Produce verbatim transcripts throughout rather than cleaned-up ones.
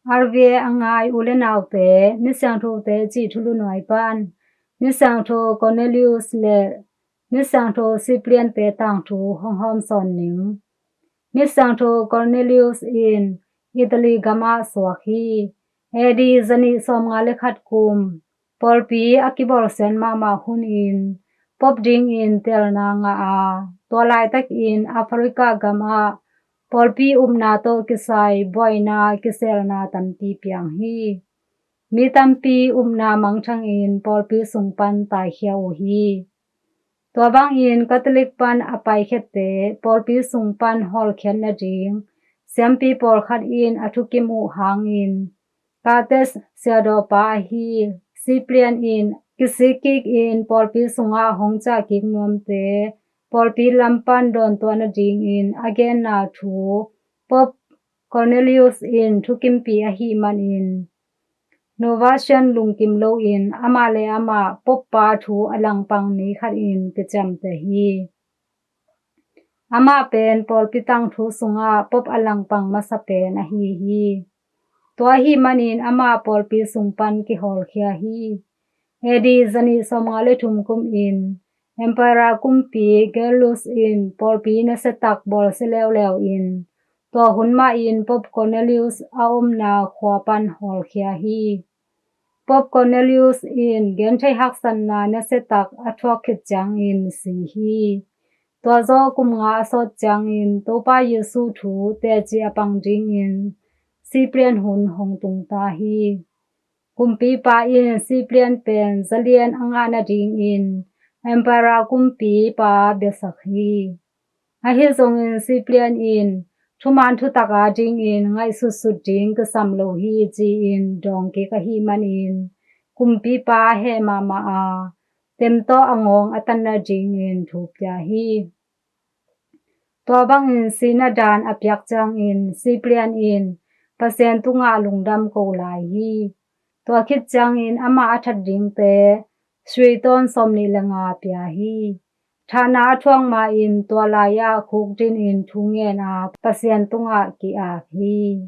R V A a ngai u le naute, Misiangthote cih thulu nuai pan Misiangtho Cornelius le Misiangtho Cyprian-te tangthu hong hawmsawn ning. Misiangtho Cornelius in Italy gamah suak hi. A D zanih sawmnga le khat kum, pawlpi a kibawlsiat mahmah hunin Pope dingin teelna ngah a, tua laitakin Africa gamah pawlpi upna tawh kisai buaina kiselna tampi piang hi. Mi tampi upna mangthangin pawlpi sung pan taikhia uh hi. Tua bangin Catholic pan a paikhiatte pawlpi sung pan hawlkhiat nading siampi pawlkhat in a thukim uh hangin, Carthage siadawpa ahi Cyprian in kisik kikin pawlpi sungah hong ciah kik nuamte pawlpi lam pan dawntuah nadingin a genna thu Pope Cornelius in thukimpi ahih manin, Novatian lungkim loin amah le amah Pope pa thu a langpang mi khat in kiciamteh hi. Amah pen pawlpi tangthu sungah Pope a langpang masa pen ahi hi. Tua ahih manin amah pawlpi sung pan kihawlkhia hi. A D zanih sawmnga le thum kumin Emperor kumpi Gallus in pawlpi nasiatak bawlsia leuleu in, tua hun mahin Pope Cornelius a omna khua pan hawlkhia hi. Pope Cornelius in gentheih haksatna nasiatak a thuak khit ciangin si hi. Tua zawh kum nga a sawt ciangin Topa Jesu thu teci a pang dingin Cyprian hun hong tungta hi. Kumpipa in Cyprian pen zalian a ngah nadingin Emperor kumpipa biasak hi. Ahi zongin Cyprian in thuman thutak adingin ngaihsutsut ding kisam lo hi ci-in dawng kik ahih manin kumpipa heh mahmah a, tem tawh a ngawng a tan nadingin thu pia hi. Tua bangin sihna daan a piak ciangin Cyprian in Pasian tungah lungdam ko lai hi. Tua khit ciangin amah a that dingte Suiton sawmnih le nga pia hi. Thahna a thuak ma-in tua lai-ah khukdin in thu ngen a Pasian tungah ki-ap hi.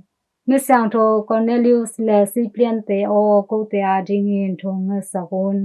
Misiangtho Cornelius le Cyprian-te aw, kote adingin thu hong ngetsak un.